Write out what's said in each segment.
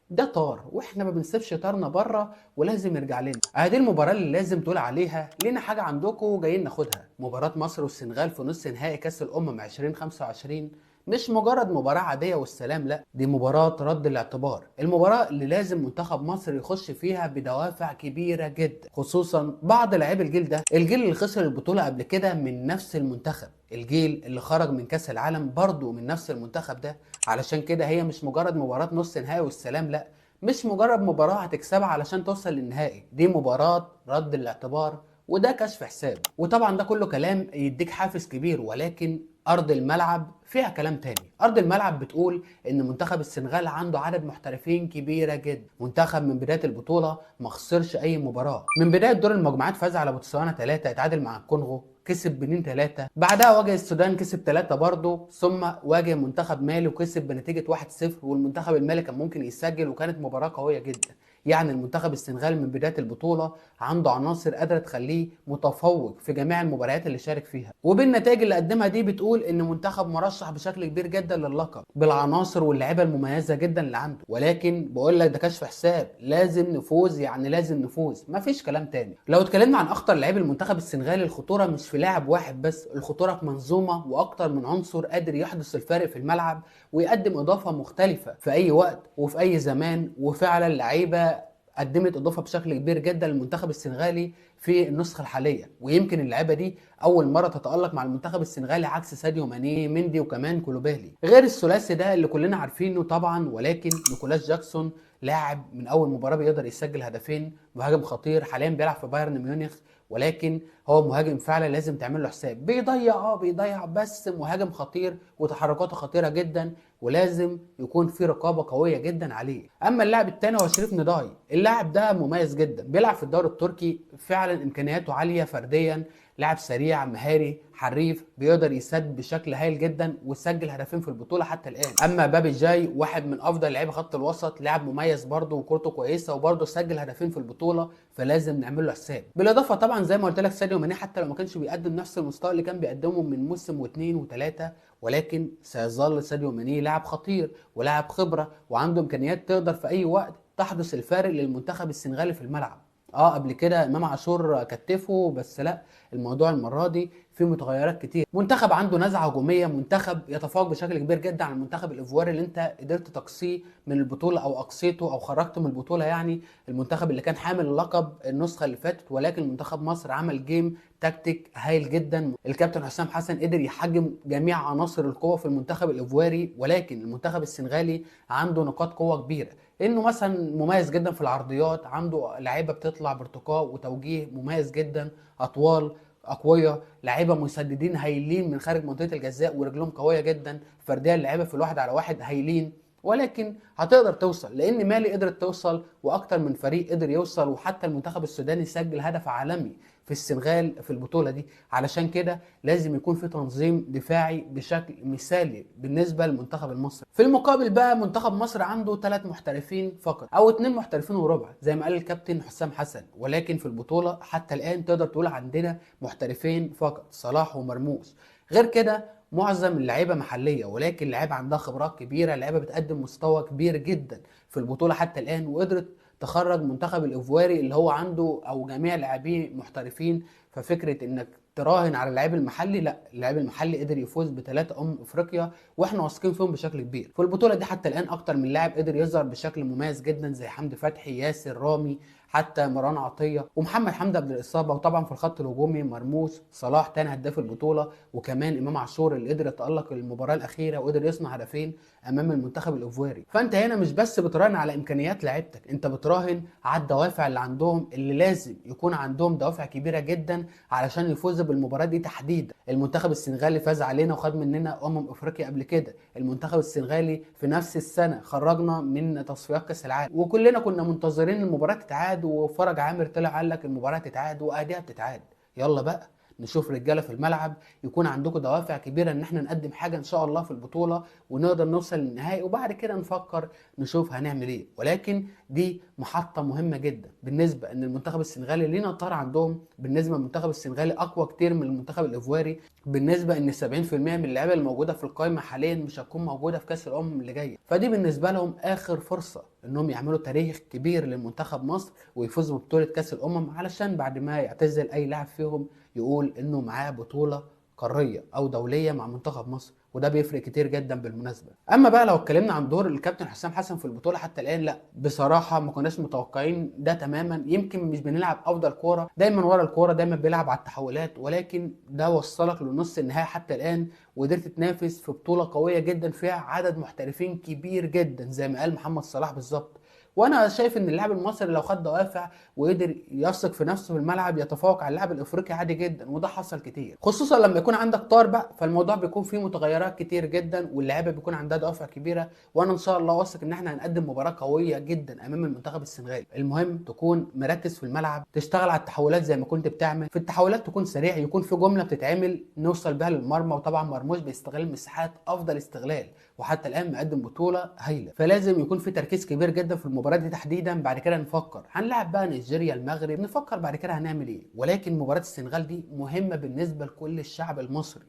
ده طار، واحنا ما بنسيبش طارنا بره ولازم يرجع لنا. ادي المباراة اللي لازم تقول عليها لينا حاجة عندكم وجايين ناخدها. مباراة مصر والسنغال في نص نهائي كاس الامم 2025 مش مجرد مباراة عادية والسلام، لا، دي مباراة رد الاعتبار، المباراة اللي لازم منتخب مصر يخش فيها بدوافع كبيرة جدا، خصوصا بعض لاعبي الجيل ده، الجيل اللي خسر البطولة قبل كده من نفس المنتخب، الجيل اللي خرج من كاس العالم برضه من نفس المنتخب ده. علشان كده هي مش مجرد مباراة نص نهائي والسلام، لا، مش مجرد مباراة هتكسبها علشان توصل للنهائي، دي مباراة رد الاعتبار وده كشف حساب. وطبعا ده كله كلام يديك حافز كبير، ولكن ارض الملعب فيها كلام تاني. ارض الملعب بتقول ان منتخب السنغال عنده عدد محترفين كبيرة جدا، منتخب من بداية البطولة ما خسرش اي مباراة، من بداية دور المجموعات فاز على بوتسوانا 3، اتعادل مع الكونغو، كسب بنين 3، بعدها واجه السودان كسب 3 برضه، ثم واجه منتخب مالي وكسب بنتيجة 1-0، والمنتخب المالي كان ممكن يسجل وكانت مباراة قوية جدا. يعني المنتخب السنغالي من بداية البطولة عنده عناصر قادرة تخليه متفوق في جميع المباريات اللي شارك فيها، وبالنتائج اللي قدمها دي بتقول ان منتخب مرشح بشكل كبير جدا للقب بالعناصر واللعيبة المميزة جدا اللي عنده. ولكن بقول لك ده كشف حساب، لازم نفوز، يعني لازم نفوز، مفيش كلام تاني. لو اتكلمنا عن اخطر لعيب المنتخب السنغالي، الخطورة مش في لاعب واحد بس، الخطورة في منظومة واكتر من عنصر قادر يحدث الفارق في الملعب ويقدم اضافه مختلفة في اي وقت وفي اي زمان. وفعلا لعيبة قدمت اضافه بشكل كبير جدا للمنتخب السنغالي في النسخة الحالية، ويمكن اللعيبة دي اول مرة تتالق مع المنتخب السنغالي عكس ساديو ماني، مندي، وكمان كولوبالي، غير الثلاثي ده اللي كلنا عارفينه طبعا. ولكن نيكولاس جاكسون لاعب من اول مباراة بيقدر يسجل هدفين، مهاجم خطير، حاليا بيلعب في بايرن ميونخ، ولكن هو مهاجم فعلا لازم تعمل له حساب. بيضيع بيضيع، بس مهاجم خطير وتحركاته خطيرة جدا، ولازم يكون في رقابه قوية جدا عليه. اما اللاعب الثاني هو شريف نداي، اللاعب ده مميز جدا، بيلعب في الدوري التركي، فعلا امكانياته عالية فرديا، لاعب سريع مهاري حريف، بيقدر يسد بشكل هايل جدا وسجل هدفين في البطولة حتى الان. اما بابي جاي واحد من افضل لعيبة خط الوسط، لاعب مميز برده وكورته كويسة وبرده سجل هدفين في البطولة، فلازم نعمل له حساب. بالاضافة طبعا زي ما قلت لك ساديو ماني حتى لو ما كانش بيقدم نفس المستوى اللي كان بيقدمه من موسم واثنين وثلاثة، ولكن سيظل ساديو ماني لاعب خطير ولاعب خبره وعنده امكانيات تقدر في اي وقت تحدث الفارق للمنتخب السنغالي في الملعب. قبل كده امام عاشور كتفه، بس لا، الموضوع المرة دي في متغيرات كتير. منتخب عنده نزعه هجومية، منتخب يتفوق بشكل كبير جدا على المنتخب الايفواري اللي انت قدرت تقصيه من البطولة او اقصيته او خرجته من البطولة، يعني المنتخب اللي كان حامل اللقب النسخة اللي فاتت. ولكن منتخب مصر عمل game تكتيك هايل جدا، الكابتن حسام حسن قدر يحجم جميع عناصر القوة في المنتخب الايفواري. ولكن المنتخب السنغالي عنده نقاط قوة كبيرة، انه مثلا مميز جدا في العرضيات، عنده لعيبة بتطلع بارتقاء وتوجيه مميز جدا، اطوال اقوياء، لعيبة مسددين هايلين من خارج منطقة الجزاء ورجلهم قوية جدا، فردية اللعيبة في الواحد على واحد هايلين. ولكن هتقدر توصل، لان مالي قدرت توصل واكتر من فريق قدر يوصل، وحتى المنتخب السوداني سجل هدف عالمي في السنغال في البطولة دي. علشان كده لازم يكون في تنظيم دفاعي بشكل مثالي بالنسبة للمنتخب المصري. في المقابل بقى منتخب مصر عنده 3 محترفين فقط او 2 محترفين وربع زي ما قال الكابتن حسام حسن، ولكن في البطولة حتى الان تقدر تقول عندنا محترفين فقط، صلاح ومرموش. غير كده معظم اللعيبة محليه، ولكن لعيبة عندها خبرات كبيرة، لعيبة بتقدم مستوى كبير جدا في البطولة حتى الان، وقدرت تخرج منتخب الايفواري اللي هو عنده او جميع لاعبيه محترفين. ففكره انك تراهن على اللاعب المحلي، لا، اللاعب المحلي قدر يفوز ب3 افريقيا واحنا واثقين فيهم بشكل كبير. في البطولة دي حتى الان اكتر من لاعب قدر يظهر بشكل مميز جدا، زي حمدي فتحي، ياسر رامي، حتى مروان عطية، ومحمد حمدي قبل الاصابة. وطبعا في الخط الهجومي مرموش، صلاح تاني هداف البطولة، وكمان امام عاشور اللي قدر يتالق المباراة الاخيرة وقدر يصنع هدفين امام المنتخب الايفواري. فانت هنا مش بس بتراهن على امكانيات لعيبتك، انت بتراهن على الدوافع اللي عندهم، اللي لازم يكون عندهم دوافع كبيرة جدا علشان يفوزوا بالمباراة دي تحديدا. المنتخب السنغالي فاز علينا وخد مننا افريقيا قبل كده، المنتخب السنغالي في نفس السنة خرجنا من تصفيات كاس العالم، وكلنا كنا منتظرين المباراة تتعاد، وفرج عامر طلع قال لك المباراة تتعاد واديها بتتعاد. يلا بقى نشوف رجاله في الملعب يكون عندكم دوافع كبيرة ان احنا نقدم حاجة ان شاء الله في البطولة ونقدر نوصل للنهائي، وبعد كده نفكر نشوف هنعمل ايه. ولكن دي محطة مهمة جدا بالنسبة ان المنتخب السنغالي لينا طار عندهم، بالنسبة للمنتخب السنغالي اقوى كتير من المنتخب الايفواري، بالنسبة ان 70% من اللعيبة الموجودة في القائمة حاليا مش هتكون موجودة في كاس الامم اللي جاية، فدي بالنسبة لهم اخر فرصة. انهم يعملوا تاريخ كبير للمنتخب مصر ويفوزوا ببطولة كاس الامم، علشان بعد ما يعتزل اي لاعب فيهم يقول انه معاه بطوله قارية او دولية مع منتخب مصر، وده بيفرق كتير جدا بالمناسبة. اما بقى لو اتكلمنا عن دور الكابتن حسام حسن في البطولة حتى الان، لا بصراحة ما كناش متوقعين ده تماما. يمكن مش بنلعب افضل كورة، دايما ورا الكورة، دايما بيلعب على التحولات، ولكن ده وصلك لنص النهائي حتى الان، وقدرت تنافس في بطوله قوية جدا فيها عدد محترفين كبير جدا زي ما قال محمد صلاح بالظبط. وانا شايف ان اللاعب المصري لو خد دوافع وقدر يثق في نفسه في الملعب يتفوق على اللاعب الافريقي عادي جدا، وده حصل كتير، خصوصا لما يكون عندك طار بقى، فالموضوع بيكون فيه متغيرات كتير جدا واللاعيبه بيكون عندها دوافع كبيرة. وانا ان شاء الله واثق ان احنا هنقدم مباراة قوية جدا امام المنتخب السنغالي. المهم تكون مركز في الملعب، تشتغل على التحولات زي ما كنت بتعمل، في التحولات تكون سريع، يكون في جملة بتتعمل نوصل بها للمرمى. وطبعا مرموش بيستغل المساحات افضل استغلال، وحتى الان مقدم بطوله هايلة، فلازم يكون في تركيز كبير جدا في المباراة دي تحديدا. بعد كده نفكر هنلعب بقى نيجيريا، المغرب، نفكر بعد كده هنعمل ايه. ولكن مباراة السنغال دي مهمة بالنسبة لكل الشعب المصري،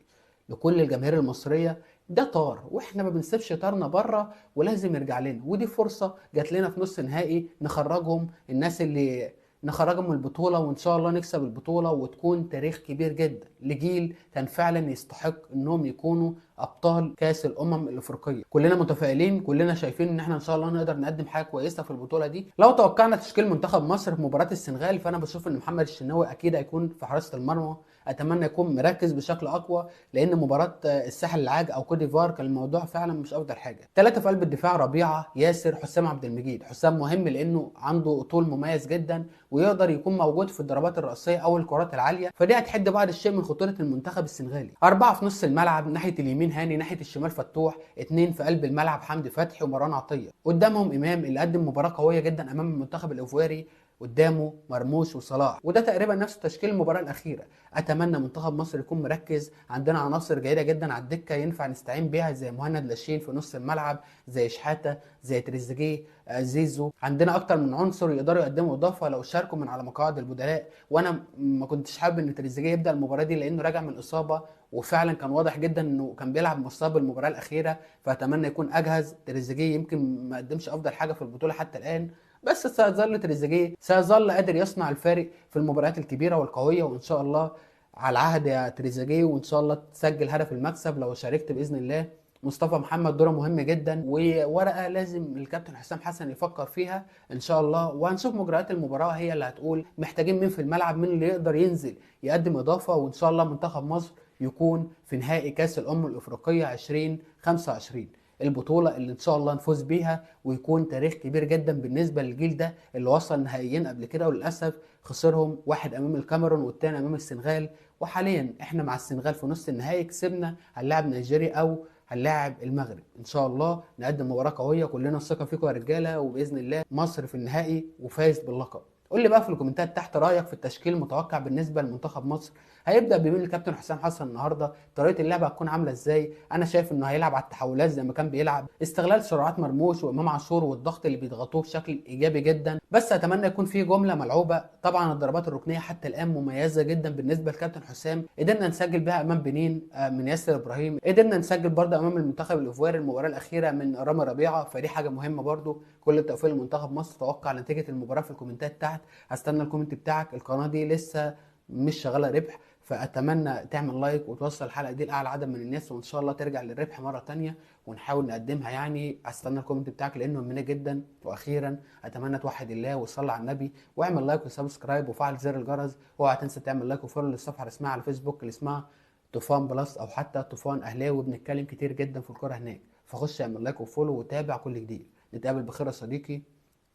لكل الجماهير المصرية. ده طار واحنا ما بنسيبش طارنا بره، ولازم يرجع لنا، ودي فرصة جات لنا في نص نهائي نخرجهم، الناس اللي نخرجهم من البطولة، وان شاء الله نكسب البطولة وتكون تاريخ كبير جدا لجيل كان فعلا يستحق انهم يكونوا ابطال كاس الامم الافريقية. كلنا متفائلين، كلنا شايفين ان احنا ان شاء الله نقدر نقدم حاجة كويسة في البطولة دي. لو توقعنا تشكيل منتخب مصر في مباراة السنغال، فانا بشوف ان محمد الشناوي اكيد هيكون في حراسة المرمى. اتمنى يكون مركز بشكل اقوى، لان مباراة الساحل العاج او كوت ديفوار كان الموضوع فعلا مش افضل حاجة. 3 في قلب الدفاع، ربيعة، ياسر، حسام عبد المجيد. حسام مهم لانه عنده طول مميز جدا ويقدر يكون موجود في الضربات الراسية او الكرات العالية، فدي هتحد بعض الشيء من خطورة المنتخب السنغالي. 4 في نص الملعب، ناحية اليمين هاني، ناحية الشمال فتوح، 2 في قلب الملعب حمدي فتحي ومروان عطية، قدامهم امام اللي قدم مباراة قوية جدا امام المنتخب الايفواري، قدامه مرموش وصلاح، وده تقريبا نفس تشكيل المباراة الاخيرة. اتمنى منتخب مصر يكون مركز، عندنا عناصر جيدة جدا على الدكة ينفع نستعين بيها، زي مهند لاشين في نص الملعب، زي شحاته، زي تريزيجيه، زيزو. عندنا اكتر من عنصر يقدروا يقدموا اضافه لو شاركوا من على مقاعد البدلاء. وانا ما كنتش حابب ان تريزيجيه يبدا المباراة دي لانه راجع من اصابه، وفعلا كان واضح جدا انه كان بيلعب مصاب المباراة الاخيرة، فاتمنى يكون اجهز. تريزيجيه يمكن ما قدمش افضل حاجة في البطولة حتى الان، بس سيظل تريزيجيه، سيظل قادر يصنع الفارق في المباريات الكبيرة والقويه، وان شاء الله على العهد يا تريزيجيه، وان شاء الله تسجل هدف المكسب لو شاركت باذن الله. مصطفى محمد دوره مهم جدا، وورقة لازم الكابتن حسام حسن يفكر فيها ان شاء الله. وهنشوف مجريات المباراة هي اللي هتقول محتاجين مين في الملعب، مين اللي يقدر ينزل يقدم اضافه، وان شاء الله منتخب مصر يكون في نهائي كاس الامم الافريقية 2025، البطولة اللي ان شاء الله نفوز بيها ويكون تاريخ كبير جدا بالنسبة للجيل ده اللي وصل نهائيين قبل كده وللاسف خسرهم، واحد امام الكاميرون والتاني امام السنغال. وحاليا احنا مع السنغال في نص النهائي، كسبنا هنلاعب نيجيريا او هنلاعب المغرب. ان شاء الله نقدم مباراة قوية، كلنا الثقة فيكم يا رجاله، وباذن الله مصر في النهائي وفايز باللقب. قول لي بقى في الكومنتات تحت رايك في التشكيل المتوقع بالنسبة لمنتخب مصر. هيبدا بمين الكابتن حسام حسن النهارده؟ طريقه اللعب هتكون عامله ازاي؟ انا شايف انه هيلعب على التحولات زي ما كان بيلعب، استغلال سرعات مرموش وامام عاشور والضغط اللي بيضغطوه بشكل ايجابي جدا، بس اتمنى يكون في جملة ملعوبه. طبعا الضربات الركنيه حتى الان مميزة جدا بالنسبة لكابتن حسام، قدرنا نسجل بها امام بنين من ياسر ابراهيم، قدرنا نسجل برده امام المنتخب الايفواري المباراة الاخيرة من رامي ربيعة، فدي حاجة مهمة برده. كل التوفيق لمنتخب مصر. توقع نتيجة المباراة في الكومنتات تحت، هستنى ال comment بتاعك. القناة دي لسه مش شغالة ربح، فاتمنى تعمل like وتوصل الحلقة دي لاعلى عدد من الناس، وان شاء الله ترجع للربح مرة تانية ونحاول نقدمها. يعني استنى ال comment بتاعك لانه يهمني جدا. واخيرا اتمنى توحد الله وتصلي على النبي، واعمل like و subscribe وفعل زر الجرس، واوعى تنسى تعمل like و follow للصفحه الرسمية على الفيسبوك اللي اسمها طوفان بلس او حتى طوفان اهلاوي، بنتكلم كتير جدا في الكورة هناك، فخش اعمل like و follow وتابع كل جديد. نتقابل بخير يا صديقي،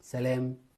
سلام.